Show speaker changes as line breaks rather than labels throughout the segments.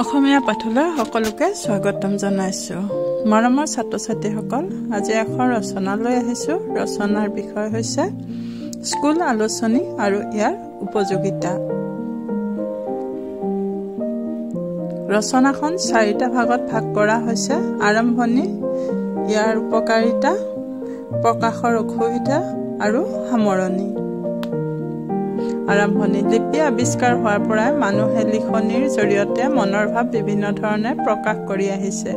অসমীয়া পাঠলৈ সকলোকে স্বাগতম জনাইছোঁ। মৰমৰ ছাত্ৰ ছাত্ৰীসকল, আজি এখন ৰচনা লৈ আহিছোঁ। ৰচনাৰ বিষয় হৈছে স্কুল আলোচনী আৰু ইয়াৰ উপযোগিতা। ৰচনাখন চাৰিটা ভাগত ভাগ কৰা হৈছে: আৰম্ভণি, ইয়াৰ উপকাৰিতা, প্ৰকাশৰ অসুবিধা আৰু সামৰণি। আৰম্ভণি: লিপি আৱিষ্কাৰ হোৱাৰ পৰাই মানুহে লিখনিৰ জৰিয়তে মনৰ ভাৱ বিভিন্ন ধৰণে প্ৰকাশ কৰি আহিছে।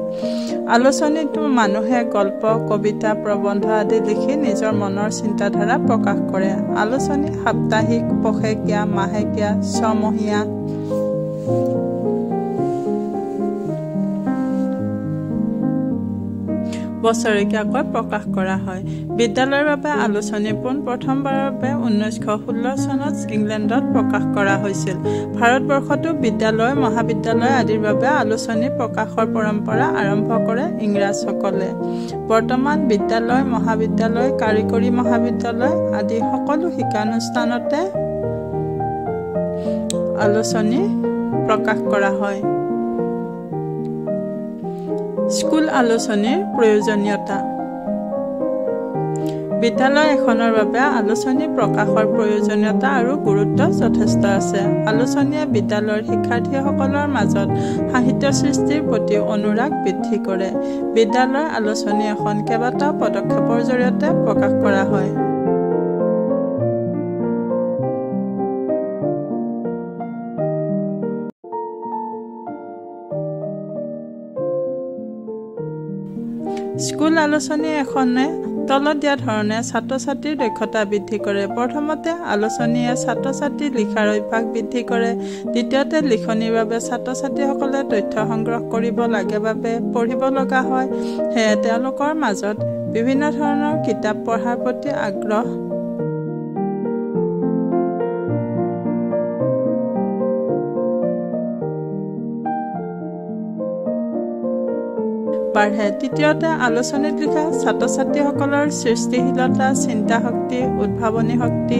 আলোচনীতো মানুহে গল্প, কবিতা, প্ৰবন্ধ আদি লিখি নিজৰ মনৰ চিন্তাধাৰা প্ৰকাশ কৰে। আলোচনী সাপ্তাহিক, পষেকীয়া, মাহেকীয়া, ছমহীয়া, বছৰেকীয়াকৈ প্ৰকাশ কৰা হয়। বিদ্যালয়ৰ বাবে আলোচনী পোন প্ৰথমবাৰৰ বাবে 1916 চনত ইংলেণ্ডত প্ৰকাশ কৰা হৈছিল। ভাৰতবৰ্ষতো বিদ্যালয়, মহাবিদ্যালয় আদিৰ বাবে আলোচনী প্ৰকাশৰ পৰম্পৰা আৰম্ভ কৰে ইংৰাজসকলে। বৰ্তমান বিদ্যালয়, মহাবিদ্যালয়, কাৰিকৰী মহাবিদ্যালয় আদি সকলো শিক্ষানুষ্ঠানতে আলোচনী প্ৰকাশ কৰা হয়। স্কুল আলোচনীৰ প্ৰয়োজনীয়তা: বিদ্যালয় এখনৰ বাবে আলোচনী প্ৰকাশৰ প্ৰয়োজনীয়তা আৰু গুৰুত্ব যথেষ্ট আছে। আলোচনীয়ে বিদ্যালয়ৰ শিক্ষাৰ্থীসকলৰ মাজত সাহিত্য সৃষ্টিৰ প্ৰতি অনুৰাগ বৃদ্ধি কৰে। বিদ্যালয় আলোচনী এখন কেইবাটাও পদক্ষেপৰ জৰিয়তে প্ৰকাশ কৰা হয়। স্কুল আলোচনী এখনে তলত দিয়া ধৰণে ছাত্ৰ ছাত্ৰীৰ দক্ষতা বৃদ্ধি কৰে। প্ৰথমতে, আলোচনীয়ে ছাত্ৰ ছাত্ৰীৰ লিখাৰ অভ্যাস বৃদ্ধি কৰে। দ্বিতীয়তে, লিখনিৰ বাবে ছাত্ৰ ছাত্ৰীসকলে তথ্য সংগ্ৰহ কৰিব লাগে বাবে পঢ়িব লগা হয়, সেয়ে তেওঁলোকৰ মাজত বিভিন্ন ধৰণৰ কিতাপ পঢ়াৰ প্ৰতি আগ্ৰহ বাঢ়ে। তৃতীয়তে, আলোচনীত লিখা ছাত্ৰ ছাত্ৰীসকলৰ সৃষ্টিশীলতা, চিন্তা শক্তি, উদ্ভাৱনী শক্তি,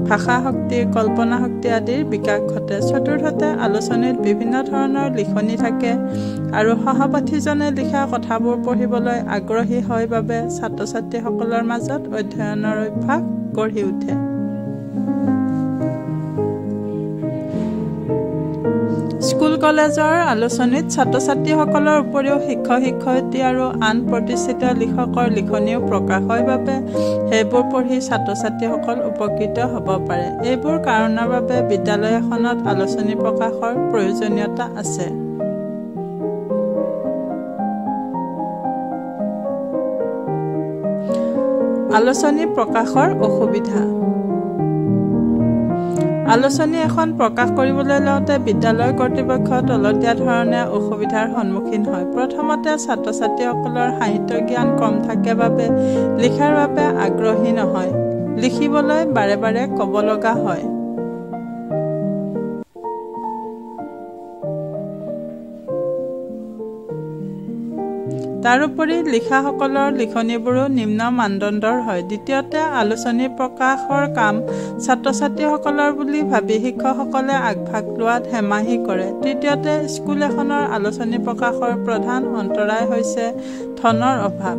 ভাষা শক্তি, কল্পনা শক্তি আদিৰ বিকাশ ঘটে। চতুৰ্থতে, আলোচনীত বিভিন্ন ধৰণৰ লিখনি থাকে আৰু সহপাঠীজনে লিখা কথাবোৰ পঢ়িবলৈ আগ্ৰহী হয় বাবে ছাত্ৰ ছাত্ৰীসকলৰ মাজত অধ্যয়নৰ অভ্যাস গঢ়ি উঠে। স্কুল কলেজৰ আলোচনীত ছাত্ৰ ছাত্ৰীসকলৰ উপৰিও শিক্ষক শিক্ষয়িত্ৰী আৰু আন প্ৰতিষ্ঠিত লিখকৰ লিখনিও প্ৰকাশ হয় বাবে সেইবোৰ পঢ়ি ছাত্ৰ ছাত্ৰীসকল উপকৃত হ'ব পাৰে। এইবোৰ কাৰণৰ বাবে বিদ্যালয় এখনত আলোচনী প্ৰকাশৰ প্ৰয়োজনীয়তা আছে। আলোচনী প্ৰকাশৰ অসুবিধা: আলোচনী এখন প্ৰকাশ কৰিবলৈ লওঁতে বিদ্যালয় কৰ্তৃপক্ষ তলত দিয়া ধৰণে অসুবিধাৰ সন্মুখীন হয়। প্ৰথমতে, ছাত্ৰ ছাত্ৰীসকলৰ সাহিত্য জ্ঞান কম থাকে বাবে লিখাৰ বাবে আগ্ৰহী নহয়, লিখিবলৈ বাৰে বাৰে ক'ব লগা হয়। তাৰোপৰি লিখাসকলৰ লিখনিবোৰো নিম্ন মানদণ্ডৰ হয়। দ্বিতীয়তে, আলোচনী প্ৰকাশৰ কাম ছাত্ৰ ছাত্ৰীসকলৰ বুলি ভাবি শিক্ষকসকলে আগভাগ লোৱাত হেমাহি কৰে। তৃতীয়তে, স্কুল এখনৰ আলোচনী প্ৰকাশৰ প্ৰধান অন্তৰায় হৈছে ধনৰ অভাৱ।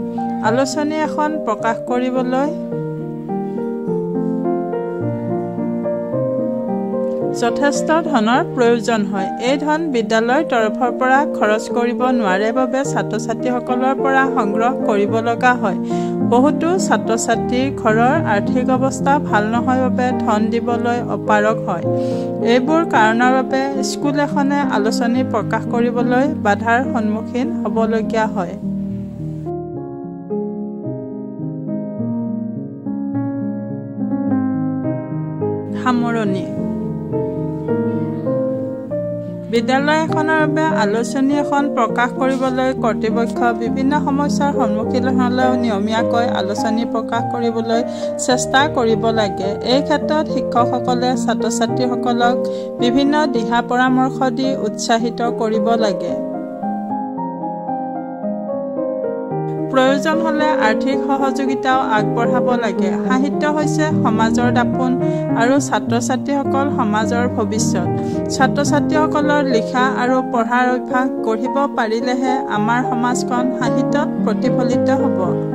আলোচনী এখন প্ৰকাশ কৰিবলৈ যথেষ্ট ধনৰ প্ৰয়োজন হয়। এই ধন বিদ্যালয়ৰ তৰফৰ পৰা খৰচ কৰিব নোৱাৰে বাবে ছাত্ৰ ছাত্ৰীসকলৰ পৰা সংগ্ৰহ কৰিব লগা হয়। বহুতো ছাত্ৰ ছাত্ৰীৰ ঘৰৰ আৰ্থিক অৱস্থা ভাল নহয় বাবে ধন দিবলৈ অপাৰগ হয়। এইবোৰ কাৰণৰ বাবে স্কুল এখনে আলোচনী প্ৰকাশ কৰিবলৈ বাধাৰ সন্মুখীন হ'বলগীয়া হয়। সামৰণি: বিদ্যালয় এখনৰ বাবে আলোচনী এখন প্ৰকাশ কৰিবলৈ কৰ্তৃপক্ষ বিভিন্ন সমস্যাৰ সন্মুখীন হ'লেও নিয়মীয়াকৈ আলোচনী প্ৰকাশ কৰিবলৈ চেষ্টা কৰিব লাগে। এই ক্ষেত্ৰত শিক্ষকসকলে ছাত্ৰ ছাত্ৰীসকলক বিভিন্ন দিহা পৰামৰ্শ দি উৎসাহিত কৰিব লাগে। প্ৰয়োজন হ'লে আৰ্থিক সহযোগিতাও আগবঢ়াব লাগে। সাহিত্য হৈছে সমাজৰ দাপোণ আৰু ছাত্ৰ-ছাত্ৰীসকল সমাজৰ ভৱিষ্যত। ছাত্ৰ-ছাত্ৰীসকলৰ লিখা আৰু পঢ়াৰ অভ্যাস গঢ়িব পাৰিলেহে আমাৰ সমাজখন সাহিত্যত প্ৰতিফলিত হ'ব।